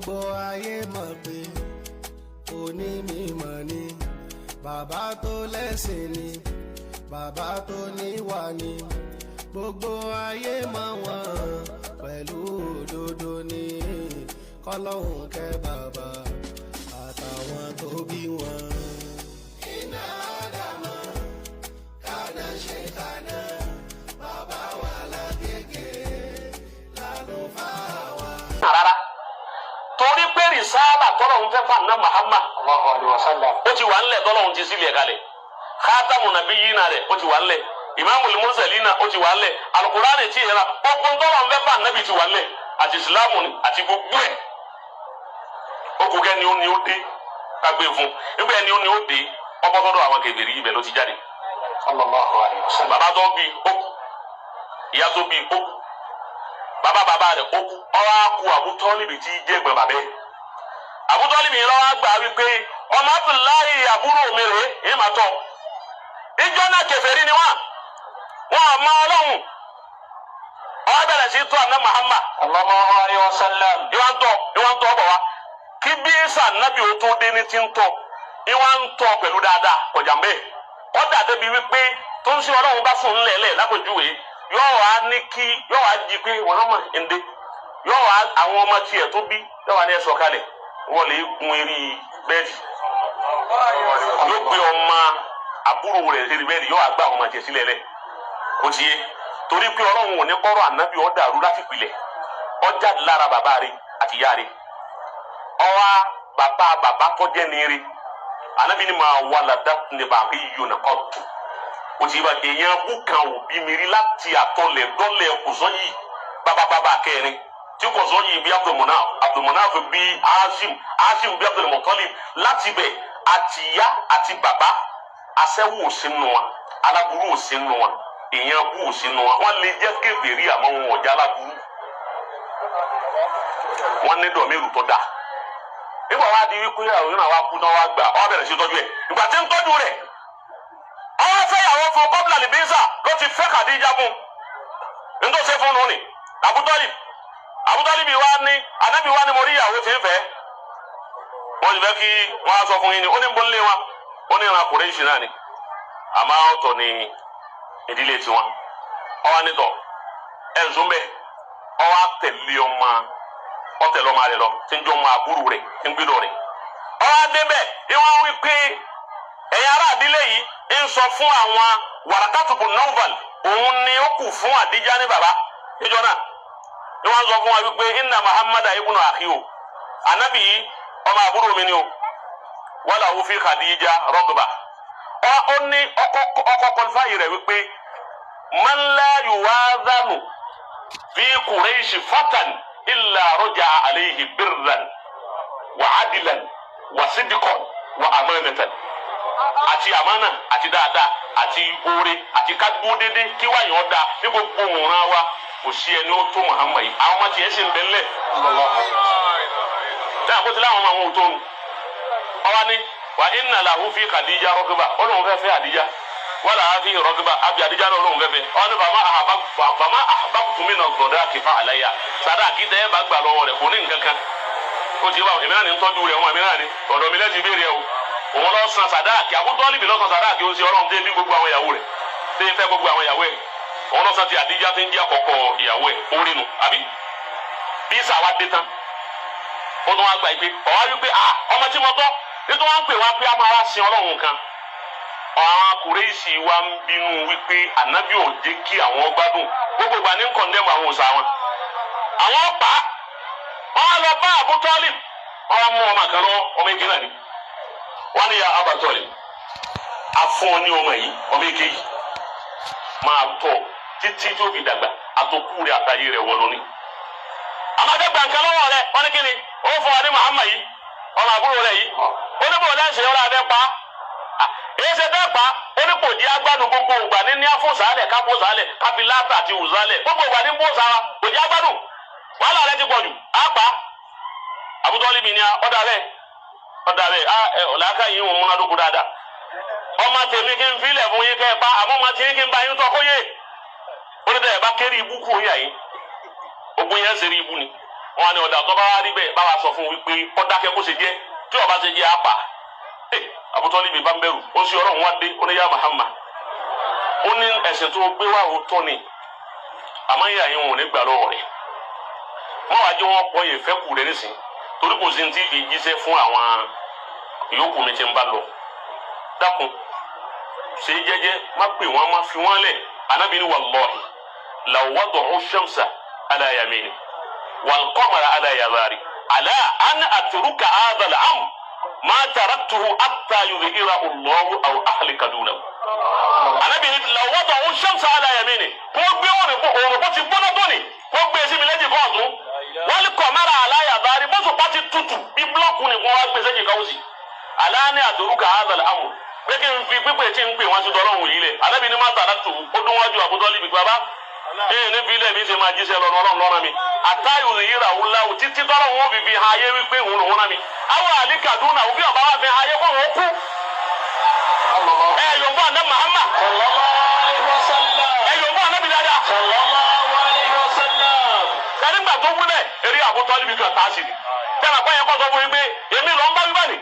Gbogbo ayé mọ̀ pé onímọ̀ ni bàbá tó lẹ́sìn ni bàbá tó níwà ni gbogbo ayé mọ̀ wọ́n pẹ̀lú òdodo ni kọ́lọ́hún kẹ́ bàbá àtàwọn tó bí wọn. Iná àdàmọ̀ kánà ṣe kánà bàbá wa lágége lálùfáà wa. Rárá, torí pé rìsáàlà tọ́lọ́hún fẹ́ fà ná Muhammad Allahu alayhi wa sallam. Ó ti wà ńlẹ̀, tọ́lọ́hún ti sílẹ̀ kalẹ̀. Khatamu nabiyina rẹ̀, ó ti wà ńlẹ̀. Imamul mursalina, ó ti wà ńlẹ̀. Alukurani ti yẹra gbogbo tọ́lọ́hún fẹ́ fà nábì ti wà ńlẹ̀, àti ìsìlámù ni àti gbogbo ẹ̀. Ó kú kẹ́ni ó ní ó dé kágbé fún nígbà ẹni ó ní ó dé ọbọ̀ sọ́dọ̀ àwọn kèfèrí, ibẹ̀ ló ti jáde. Sallallahu alayhi wa sallam. Bàbá tó bí ó kú, ìyá tó bí ó kú, bàbá bàbá rẹ̀ ó kú, ọwọ́ á kú Abu Tọ́líbì tí jẹ́ ẹ̀gbọ́n bàbá ẹ̀. Abu Tọ́líbì yìí lọ́wọ́ gbà wípé ọmọ Abdullahi àbúrò mi rèé, èyí máa tọ́. Ìjọ náà kèfèrí ni wọ́n, wọn ò mọ Ọlọ́run. Ó bẹ̀rẹ̀ sí tó àná Muhammad. Sallallahu alayhi wa sallam. Ìwà ń tọ́, ìwà ń tọ́ bọ̀ wá kí bí sànàbí ó tó dé ní ti ń tọ́, ìwà ń tọ́ pẹ̀lú dáadáa kọjá mbẹ́. Ọ̀dà débi wípé tó ń ṣe Ọlọ́run bá sùn ńlẹ̀ẹ́lẹ̀ lápèjúwe, yóò wá ní kí yóò wá jí pé wọ́n mọ̀ ǹdẹ, yóò wá àwọn ọmọ tiẹ̀ tó bí, yóò wá ní ẹ̀sọ́ kalẹ̀, wọ́n lè gun eré bẹ́ẹ̀dì, yóò gbé ọmọ àbúrò rẹ̀ eré bẹ́ẹ̀dì, yóò wá gbá àwọn ọmọ tiẹ̀ sílẹ̀ lẹ̀. Ó ti yé, torí pé Ọlọ́run ò ní kọ́rọ̀ ànábì ó dàrú láti pilẹ̀. Ó jáde lára bàbá rẹ̀ àti ìyá rẹ̀, ọwá bàbá bàbá tó jẹ́ ní rí. Ànábì ni máa wà ládàá ní bàbá yìí yóò kọ́ tù o ti bá èèyàn bú kan ò bí mi rí láti àtọlẹ̀ dọ́lẹ̀ kòsọ́ yìí, bàbá bàbá kẹrin tí kòsọ́ yìí bí Abdulmunaf, Abdulmunaf bí Hashim, Hashim bí Abdulmutalib. Láti bẹ̀ àti ìyá àti bàbá, aṣẹ́wó ò sínú wọn, aláburú ò sínú wọn, èèyàn bú ò sínú wọn. Wọn lè jẹ́ kèfèrí, àmọ́ wọn ò jẹ́ aláburú. Wọn ní dọ̀míìrù tó dáa. Nígbà wá di wípé àwọn yóò wá kú náà, wá gbà ọ bẹ̀rẹ̀ sí tọ́jú ẹ̀. Ìgbà tí ń tọ́jú rẹ̀, ọwọ́ fẹ́ yàwó fún kọ́bílà lìbínsà ló ti fẹ́ Khadija fún nítorí ṣe fún un ní Abu Talib. Abu Talib wa ní anabi wa ní mo rí ìyàwó tí ń fẹ́, wọ́n ti fẹ́ kí wọ́n á sọ fún yín ni. Ó ní bọ́nlé wọn, ó ní ìran Kùrẹ́ṣì náà ni, àmọ́ ọ̀tọ̀ ni ìdílé tiwọn. Ọwọ́ nítọ̀ ẹ̀ ń sún bẹ́ẹ̀, ọwọ́ àtẹ̀lé ọmọ, ọtẹlẹ ọmọ rẹ lọ tí ń jọ ọmọ àbúrò rẹ tí ń gbẹdọ rẹ. Ọwọ́ adébẹ̀ ìwọ́n wí pé ẹ̀yin ará àdílé yìí ń sọ fún àwọn Warakatubu Nawfal, òun ni ó kù fún Àdíjà ní bàbá níjọ náà. Ìwọ́n sọ fún wa wípé inna Muhammad ibnu akhi o, anabi yìí ọmọ àbúrò mi ni o, wala hu fi Khadija rọgba. Ó ní ọkọ kọlifáyì rẹ wípé man la yuwadhanu fi Quraysh fatan illa rọjà alayhi birran wa adilan wa sidqan wa amanatan, àti amana àti dáadáa àti oore àti kádúró dédé kí wáyé ọ̀dà ní gbogbo òǹran wa, kò sí ẹni ó tó Muhammad yìí. Àwọn ọmọ tiẹ̀ sì ń bẹ ńlẹ̀ dáa kó ti láwọn ọmọ àwọn òtó nu. Ọwọ́ ni wa inna lahu fi Khadija rọ́gíbà, ó lóun fẹ́ fẹ́ Àdíjà, wala fi rọ́gíbà àbí Àdíjà náà lóun fẹ́ fẹ́. Ọwọ́ ni fama ahbabtu mina sadaqi fa alayya, sàdáàkì tẹ́ ẹ bá gbà lọ́wọ́ rẹ̀ kò ní nǹkan kan. Ó ti bá èmi náà ní tọ́jú rẹ̀ wọn, èmi náà ní ọ̀dọ̀ mi lẹ́sìn ìbéèrè o. Òun lọ san sàdáàkì, Abu Talib lọ san sàdáàkì. Ó ń ṣe Ọlọ́run tẹ́ bí gbogbo àwọn ìyàwó rẹ̀ tẹ́ fẹ́ gbogbo àwọn ìyàwó ẹ̀, òun lọ san ti Àdíjà tí ń jẹ́ àkọ́kọ́ ìyàwó ẹ̀. Ó rínu àbí bí sàwa dé tán, ó tún wá gba ìpè ọ̀wá wípé à ọmọ tí mo tọ́ nítorí wọ́n ń pè wá pé a máa wá sin Ọlọ́run kan. Àwọn Kùrẹ́ṣì wa ń bínú wípé ànábì ò jẹ́ kí àwọn gbádùn, gbogbo ìgbà ní kọ̀ndẹ́mù àwọn òòṣà wọn. Àwọn pa wọn lọ bá Abu Talib, wọn mú ọmọ kan lọ, ọmọ eke náà ni. Wọn ní ya Abu Talib, afún ọ ní ọmọ yìí, ọmọ eke yìí máa tọ́ títí tó fi dàgbà, àtòkù rẹ̀ àtàyè rẹ̀ wọ́n lóní. Àmọ́ gbà nǹkan lọ́wọ́ rẹ̀. Wọ́n ní kíni ó fún wa ní Muhammad yìí, ọmọ àbúrò rẹ̀ yìí. Ó ní bò lẹ́sẹ̀ ọ̀rọ̀ abẹ́ pa èyí ṣe fẹ́ pa. Ó ní kò jẹ́ agbádùn, gbogbo ògbà ní ní àfọ̀sálẹ̀ káfọ̀sálẹ̀ káfíláàtà àti òsálẹ̀, gbogbo ògbà ní bòsà wa, kò jẹ́ agbádùn, wàhálà rẹ̀ ti pọ̀jù á pa. Abu Talib ní ọ̀dà bẹ́ẹ̀, ọ̀dà bẹ́ẹ̀ á ẹ ọ̀làkà yìí ń múnádóko dáadáa. Ọmọ tèmi kí n filẹ̀ fún yín kẹ́ ẹ pa, àmọ́ ọmọ tí kí n bá yín tọ́ kó yé. Ó ní tẹ́ ẹ bá kéré ibú kú yà yín, ogun yẹn ṣe rí ibú ni. Wọn ni ọ̀dà tó bá wá rí bẹ́ẹ̀ bá wa sọ fún wípé kó dákẹ́ kó ṣe jẹ́ tí ó bá ṣe jẹ́ apá. Abu Talib bá ń bẹ̀rù ó sì ọ̀rọ̀ wọn dé ó ní yá Muhammad ó ní ẹ̀sìn tó gbé wá òótọ́ ni àmọ́ ìyá yín wọn ò ní gbà lọ́wọ́ rẹ̀ wọ́n wá jẹ́ wọn pọ̀ yẹn fẹ́ kù rẹ̀ nísìn torí kò sí ní tí fi jíṣẹ́ fún àwọn yòókù mi ti ń bá lọ dákun ṣe jẹ́jẹ́ má pè wọ́n má fi wọ́n lẹ̀. Anabi ni wallahi law wada'u shamsa ala yamini wal qamara ala yasari ala an atruka hadha al-amr ma taraktuhu hatta yudhhirahu Allahu aw ahlika dunahu. Anabi ni law wada'u shamsa ala yamini kó gbé òrùn bó ti gbóná tó ni kó gbé sí mi lẹ́jì kóòtù wal qamara ala yasari bó sùpá ti tutù bí búlọ́ọ̀kù ni wọ́n wá gbé sẹ́jì káwọ́sì ala an atruka hadha al-amr pé kí n fi pípé tí n pè wọ́n sí tọ́lọ́hùn yìí lẹ̀. Anabi ni má tàrà tù ó dún wájú Abu Talib bàbá ee ní fi ilẹ̀ mi ṣe máa jíṣẹ́ lọ́nà ọlọ́run lọ́nà mi àtàyò yìí rà wúlá o títí tọ́lọ́hùn ó fi fi hàn ayé wípé òun lòún rán mi. Àwọn àlíkàdúnà òbí ọba wa fi hàn ayé kó òun kú. Ẹ yòǹbó àná Muhammad. Ẹ yòǹbó àná mi dáadáa. Kẹ́nìgbà tó wúlẹ̀ eré Abu Talib kan tá a sì ní. Tẹ́lá kọ́ yẹn kọ́ sọ fún mi pé èmi lọ́ ń bá wíwá ni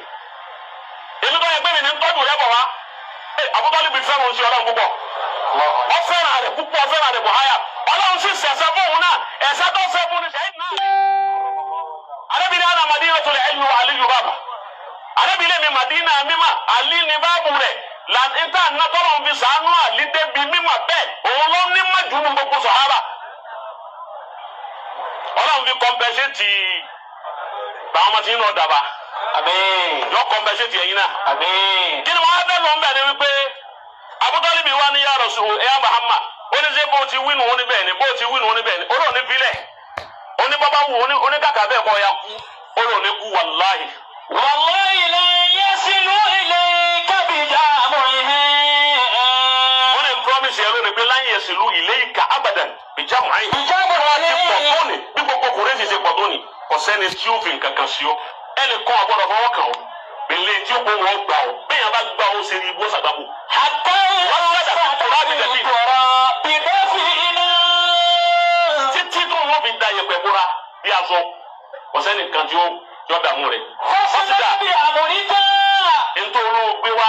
èmi tó yẹ pé mi ní tọ́jú rẹ bọ̀ wá. Abu Talib fẹ́ràn oṣù ọlọ́run púpọ̀ ó fẹ́ràn rẹ̀ púpọ̀ ó fẹ́ràn rẹ̀ bọ̀háyà ọlọ́run sì sẹ̀sẹ̀ fún òun náà ẹ̀sẹ̀ tó fẹ́ fún ní sẹ́yìn náà. Arábìnrin àná Madina tó lè ẹ̀yù Aliyu bàbà arábìnrin mi Madina mímà Ali ní báàbù rẹ̀ níta nàtọ́lọ́ fi sànú Ali débi mímà bẹ́ẹ̀ òun ló ní má jù nínú gbogbo sàhábà. Ọlọ́run fi kọ́mpẹ́sẹ̀tì báwọn ọmọ tí ń lọ dàbà. Àmín. Yọ kọ́mpẹ́sẹ̀tì ẹ̀yin náà. Àmín. Kí ni wọ́n á fẹ́ lọ ń bẹ̀ ni wípé Abu Talib wa ní ya Rasul ya Muhammad ó ní ṣe bó ti wínú ó ní bẹ́ẹ̀ ni bó ti wínú ó ní bẹ́ẹ̀ ni ó lóun ní filẹ̀ ó ní bàbá wù ó ní kàkà bẹ́ẹ̀ kọ́ ya kú ó lóun ní kú wàláhì. Wallahi la yasilu ilayka bijamuhi. Ó ní promise yẹn lónìí pé lan yasilu ilayka abadan bijamuhi. Bijamuhi. Ti pọ̀ tó ni bí gbogbo kùrẹ́sì ṣe pọ̀ tó ni kò sẹ́ni tí ó fi nǹkan kan sí ọ ẹnì kan ọ̀gbọ́dọ̀ fọwọ́ kàn ọ́ bẹ̀lẹ́ tí ó kó wọn gbà ọ́ bẹ́ẹ̀ yẹn bá gbà ó ṣe ní ibú ṣàgbàbọ̀. Hatta títí tó wọn fi da yẹ̀pẹ̀ bóra bí aṣọ kò sẹ́ni kan tí ó dààmú rẹ̀. Fọ́sídà bí àmúrídà. Nítorí olóògbé wa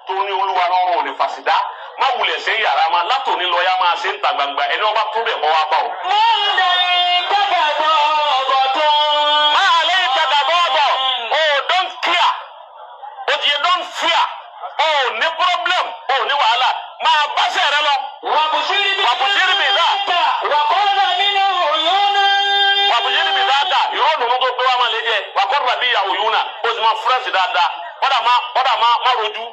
tó ní olúwa lọ́rùn ò ní fàṣídà má wulẹ̀ ṣe yàrá ma látòní lọ yá máa ṣe ń ta gbangba ẹni ọba tó bẹ̀ kọ́ wa bá o. Máa lè dàgbà ọ̀bọ̀ tó. Máa lè dàgbà ọ̀bọ̀ o don't care o ti yẹ don't fear o ní problem o ní wàhálà máa báṣẹ̀ rẹ lọ. Wàbùsírí Wàbùsírí bí dá. Wàkọ́lá nínú òyìn náà. Wàbùsírí bí dáadáa ìró nùnú tó gbé wa máa lè jẹ wàkọ́rọ̀ bí ìyàwó yìí náà o sì máa fúrẹ́sì dáadáa kọ́dà má kọ́dà má má rojú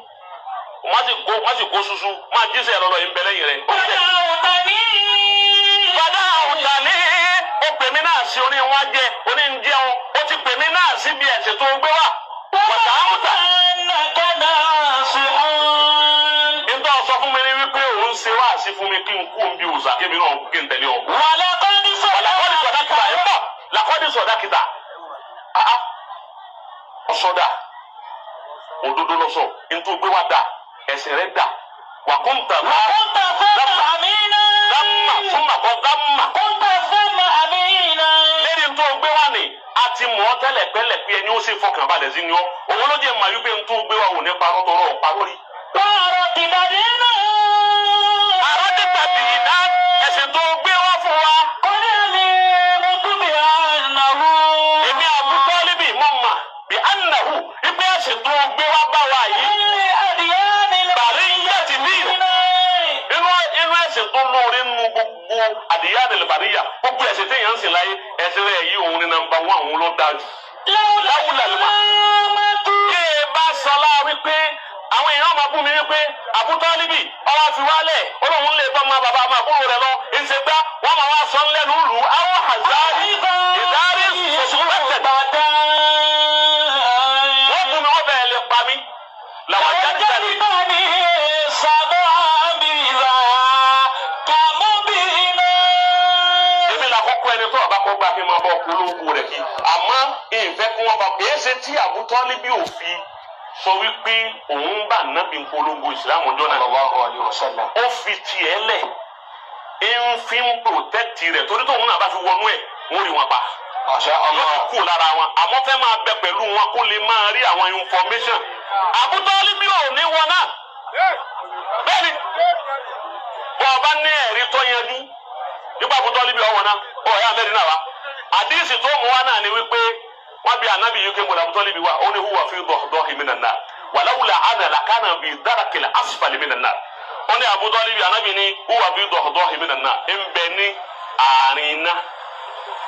má sì kó má sì kó susu má jíṣẹ́ lọ́lọ́ yìí ń bẹ lẹ́yìn rẹ̀. Padà òtà ní. Padà òtà ní o pè mí náà sí oní wọn jẹ oní ń jẹun o ti pè mí náà síbi ẹ̀sìn tó gbé wá. Wàtà ámùtà. Ntọ́ sọ fún mi ní wípé òun ṣe wáàsí fún mi kí n kú òun bí òòsà kébì náà kí n tẹ̀lé ọ. Wàlàkọ́dí Wàlàkọ́dí sọ̀dákìtà ẹ̀ ń bọ̀ làkọ́dí sọ̀dákìtà. Ọ̀sọ̀dà òdodo lọ sọ ntọ́ gbé wá dà ẹ̀sìn rẹ̀ dà wàkúntà bá Wàkúntà fún àmínà. dámà fún màkọ́ dámà. Kúntà fún àmínà. Lẹ́ni tó gbé wá ní a ti mọ̀ ọ́ tẹ́lẹ̀ pẹ́lẹ̀ pé ẹni ó sì fọkàn balẹ̀ sí ni ọ́ òun ló jẹ́ màá wípé ntọ́ gbé wá ò ní parọ́ tọrọ parọ́ rí. Pààrọ̀ tìdàdé náà. Àrọ́ ti tàbí ìdá ẹ̀sìn tó gbé wá fún wa. Kọ́lé mi mo tún bí ànáwó. Èmi Abu Talibi mọ̀ mà bí ànàhù ibi ẹ̀sìn tó gbé wá bá wa yìí. Ilé adìyẹ ni lọ. Bàrí yẹ̀ ti ní. Inú inú ẹ̀sìn tó lóore nínú gbogbo àdìyá àdìlẹ̀bàríyà gbogbo ẹ̀sìn téèyàn ń sìn láyé ẹ̀sìn rẹ̀ yìí òun ni nàmbà wán òun ló dáa jù. Láwùlà ló máa. Kí ẹ bá sọlá wípé àwọn èèyàn máa bú mi wípé Abu Talibi ọwọ́ fi wálẹ̀ olóhùn lè bọ́ ọmọ bàbá máa kúrò rẹ̀ lọ ìṣègbà wọ́n máa wá sọ ńlẹ́nu lù àwọn àzárí ìdárí sọ̀sùpẹ̀tẹ̀ wọ́n bú mi wọ́n bẹ̀rẹ̀ lè pa mí làwọn jáde jáde. Èmi là kọ́kọ́ ẹni tó ọba kọ́ gbà kí n máa bọ́ ọkọ olóko rẹ̀ kí àmọ́ ìfẹ́ kí wọ́n bá kìí ṣe tí Abu Talibi ò fi sọ wípé òun bá nábì polongo ìsìlámù ọjọ́ náà. Ó fi tiẹ̀ lẹ̀ ń fi ń protect rẹ̀ torí tóun náà bá fi wọnú ẹ̀ wọ́n rí wọn pa. Masha Yóò Allah. ti kú lára wọn, àmọ́ fẹ́ máa bẹ pẹ̀lú wọn kó lè máa rí àwọn information. Abu Talibi ò ní wọn náà. Bẹ́ẹ̀ni, bọ́ ọba ní ẹ̀rí tó yanjú nípa Abu Talibi ọ̀wọ́n náà, ọ̀ ya mẹ́rin náà wá. Àdíìsì tó mú wa náà ni wípé wọ́n bí anabi yìí kéwòn Abu Talibi wa, ó ní huwa fi dọ̀dọ̀hi minan nar walawla ana lakana fi darakil asfali minan nar. Ó ní Abu Talibi, anabi ní huwa fi dọ̀dọ̀hi minan nar, ń bẹ ní àárín iná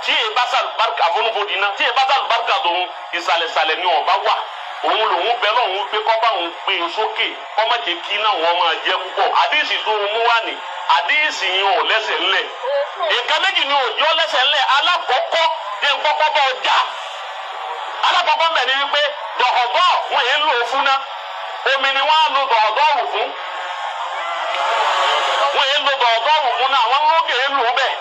tí e bá sàlùbáríkà àfonúfojì iná, tí e bá sàlùbáríkà tòun ìsàlẹ̀sàlẹ̀ ni ọba wà, òun lòun bẹ lọ́hùn pé kọ́ bá òun gbé e sókè, kọ́ má jẹ́ kí náà wọ́n máa jẹ́ púpọ̀. Àdíìsì tó ń mú wá ní àdíìsì yẹn ò lẹ́sẹ̀ ńlẹ̀. Nǹkan méjì ni òjò lẹ́sẹ̀ ńlẹ̀. Alákọ̀ọ́kọ́ jẹ́ nkọ́kọ́ bá ọjà, alákọ̀ọ́kọ́ mbẹ̀ ni wípé dọ̀ọ̀dọ̀ wọn yẹn ń lò ó fún ná, omi ni wọ́n á lo dọ̀ọ̀dọ̀ fún. Wọ́n yẹn lo dọ̀ọ̀dọ̀ fún náà, àwọn lókè yẹn lò ó bẹ́ẹ̀.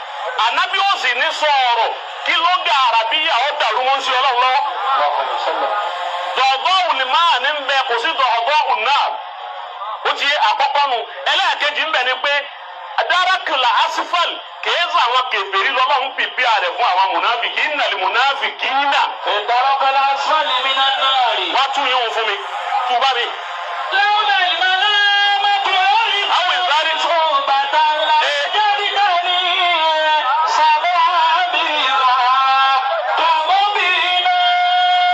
Ànábì ó sì ní sọ̀rọ̀ kí lóga àràbíyà ó dàrú mọ́ sí Ọlọ́run lọ́wọ́. Dọ̀ọ̀dọ̀ ni máa ní bẹ, kò sí dọ̀ọ̀dọ̀ náà. Ó ti yé àkọ́kọ́ nu. Ẹlẹ́ẹ̀kejì ń bẹ ni pé dárákìlà asifal kèézà àwọn kèfèrí lọ́lọ́run pìpì rẹ̀ fún àwọn mùnáfìkì, innal munafikina. الدرك الأسفل من النار. Wá tún yín fún mi, tú bá mi. لولا الملامة أو الزاري. صعوبة لجدتني سبعا بها مبينا.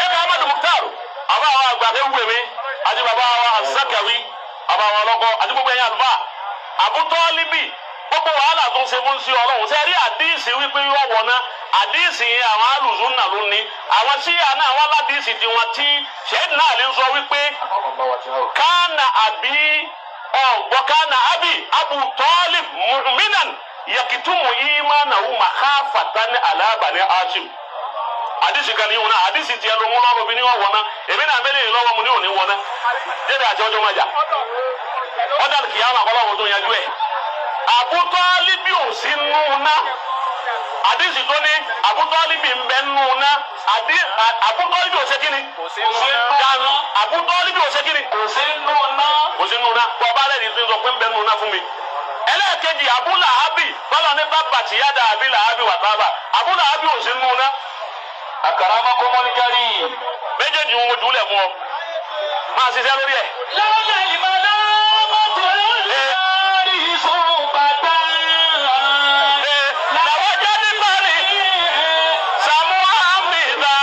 Ẹ̀ka Amadu Mukhtar, àbá àwọn àgbà tó wù mí, àti bàbá wa Azakawi, àbá àwọn ọlọ́kọ, àti gbogbo ẹ̀yin àlùfáà. Abu Talibi, gbogbo wàhálà tó ń ṣe fún sí Ọlọ́run ṣe rí àdíìsì wípé yóò wọ̀nà. Àdíìsì yẹn àwọn alùsùn náà ló ní, àwọn síyà náà wọn ládìísì tiwọn tí ṣẹ́ẹ̀dì náà lè sọ wípé kánà àbí ọ̀gbọ́ kánà àbí Abu Talib mu'minan yakitumu imanahu makhafatan ala bani Hashim. Àdìsí kan ní ìwọ̀n náà, àdìsí tiẹ̀ ló mú lọ́rùn bí ní wọ́n wọ̀n náà, èmi náà mẹ́lẹ̀ lọ́wọ́ mu ní òní wọ̀n náà jẹ́bi àti ọjọ́ máa jà ọjà kìyàmà kọ́lọ́hún tó yanjú ẹ̀. Abu Talibi ò sí nù ná. Àdìsí tó ní Abu Talibi ń bẹ nù ná, Abu Talibi ò ṣe kíni? Dànù. Abu Talibi ò ṣe kíni? Kò sí nù náà. Kò sí nù ná. Bọ́ ọba rẹ̀ ní sọ pé ń bẹ nù ná fún mi. Ẹlẹ́ẹ̀kejì, Abu Lahabi bọ́lá ní bàbà tìyádà Abi Lahabi wà tábà, Abu Lahabi ò sí nù ná. أكرمكم الكريم. Méjèèjì ń wojú lẹ̀ fún ọ, máa ṣiṣẹ́ lórí ẹ̀. لولا الملامة النار صعوبة Làwọn jáde parí Sàmú àmìlà.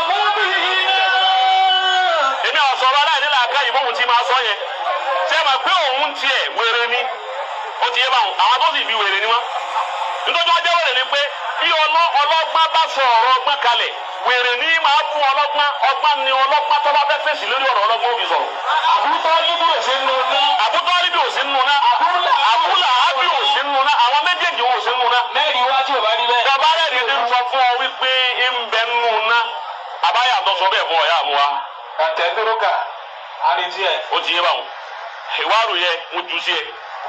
مبينا. Èmi ò sọ̀rọ̀ aláìní làákà yìí bóun ti máa sọ yẹn. Ṣé ẹ mọ̀ pé òun tiẹ̀ wèrè ni? Ó ti yé báwọn, àwọn tó sì bí wèrè ni wọ́n. Nítorí wọ́n jẹ́ wèrè ni pé bí ọlọ́gbọ́n bá sọ ọ̀rọ̀ ọgbọ́n kalẹ̀, wèrè ní máa bú ọlọ́gbọ́n, ọgbọ́n ni ọlọ́gbọ́n tó bá fẹ́ fèsì lórí ọ̀rọ̀ ọlọ́gbọ́n òbí sọ̀rọ̀. Abu Talib ò sí nù náà. Abu Talibi ò sí nù náà. Abu Lahabi ò sí nù náà. Àwọn méjèèjì ò sí nù náà. Mẹ́rin wá tí ò bá rí bẹ́ẹ̀. Bàbá rẹ̀ ní ti sọ fún ọ wípé ń bẹ nù ná. Àbáyà tó sọ bẹ́ẹ̀ fún ọ yá mú wa. Kàtẹ́dúrókà, àrètí ẹ̀. Ó ti yé báwọn. Ìwárò yẹ ń ju sí ẹ.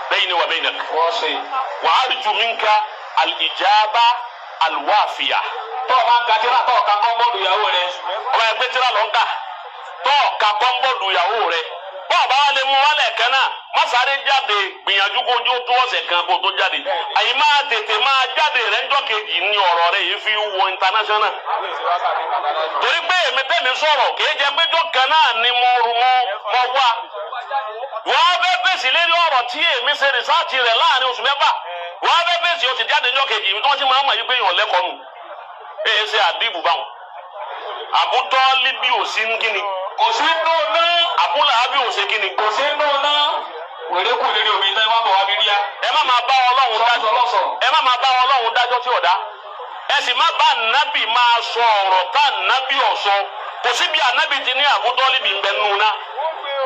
Bẹ́yìn ni wà bẹ́yìn náà. Wọ́n ṣe. Wa arju minka al-ijaba al-wafiya. Tọ́ ọ máa ń ka tíra, tọ́ ọ ka kọ́ńbọ́ọ̀dù ìyàwó rẹ̀. Ọba ẹgbẹ́ tíra lọ ń kà. Tọ́ ka kọ́ńbọ̀dù ìyàwó rẹ̀. Bọ́ọ̀ bá wà lè mú wálẹ̀ kan náà, má sáré jáde, gbìyànjú kó jó tó ọ̀sẹ̀ kan kó tó jáde. Àyè máa tètè máa jáde rẹ̀ ńjọ́ kejì ní ọ̀rọ̀ rẹ̀ yìí fi wọ international. Torí pé èmi tẹ̀mí sọ̀rọ̀ kìí jẹ́ péjọ kan náà ni mo rú mọ́ mọ́ wá. Wọ́n fẹ́ fèsì lérí ọ̀rọ̀ tí èmi ṣe rìsáàtì rẹ̀ láàrin oṣù 6. Wọ́n fẹ́ fèsì, ó ti jáde ńjọ́ kejì, ibi tí wọ́n ti máa ń mọ̀ yí pé èèyàn lẹ́kọ̀ọ́ nù. Èyí ṣe àdìbò báwọn. Abu Talibi ò sí ń kíni. Kò sí nù náà. Abu Lahabi ò ṣe kíni. Kò sí nù náà. Wèrè kù lérí omi náà, wọ́n bọ̀ wá mi rí ya. Ẹ má máa bá Ọlọ́run dájọ́. Sọ́sọ́. Ẹ má máa bá Ọlọ́run dájọ́ tí ò dá. Ẹ sì má bá nábì máa sọ ọ̀rọ̀ tá nábì ọ̀sọ́. Kò sí bí ànábì ti ní Abu Talibi ń bẹ nínú ná.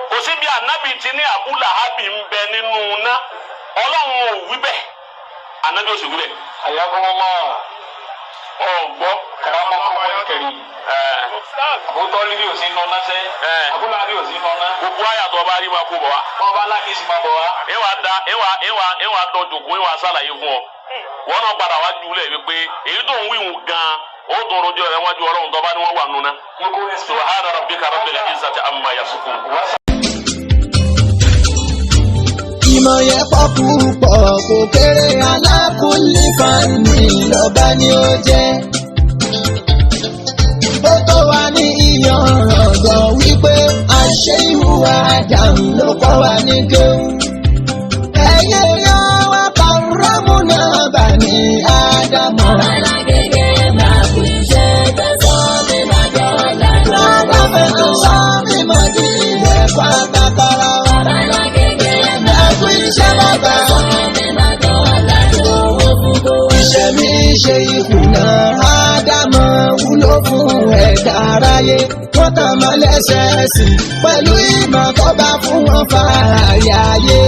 Kò sí bí ànábì ti ní Abu Lahabi ń bẹ nínú ná. Ọlọ́run ò wí bẹ́ẹ̀. Ànábì ò sì wí bẹ́ẹ̀. Ayakumullah. Ọ̀gbọ́. Karamakumul karim. Abu Talib ò sí nù náà sẹ́. Abu Lahabi ò sí nù náà. Gbogbo àyàtọ̀ bá rí máa kó bọ̀ wá. Ọba alákìísí máa bọ̀ wá. Ìwà da ìwà ìwà ìwà dọ̀jọ̀kú ìwà sàlàyé fún ọ. Wọ́n náà padà wá júlẹ̀ wípé èyí tó ń wíwù gan-an ó tó rojọ́ rẹ̀ wájú Ọlọ́run tó bá ní wọ́n wà nù náà. Subhana rabbika rabbil izzati amma yasifun. Ìmọ̀ yẹn pọ̀ púpọ̀ kò kéré alákùnlé fani lọ́ba ni ó jẹ́. Ó tó wa ní ìyànràn wípé àṣẹ ìhùwà Ádámù ló kọ́ wa ní kéwù. Ẹyẹ yọ wá kàrámù náà bà ní Ádámù. Lọ́dọ̀ tó sọ mímọ́ di ilẹ̀ pátákárá wa. Ẹkú iṣẹ́ bàbá. Iṣẹ́ mi ṣe ìkùnà Ádámù wúlò fún ẹ̀dá aráyé. Wọ́n tàn mọ́ lẹ́sẹ̀ẹ́sì pẹ̀lú ìmọ̀ tó bá fún wọn fààyè ayé.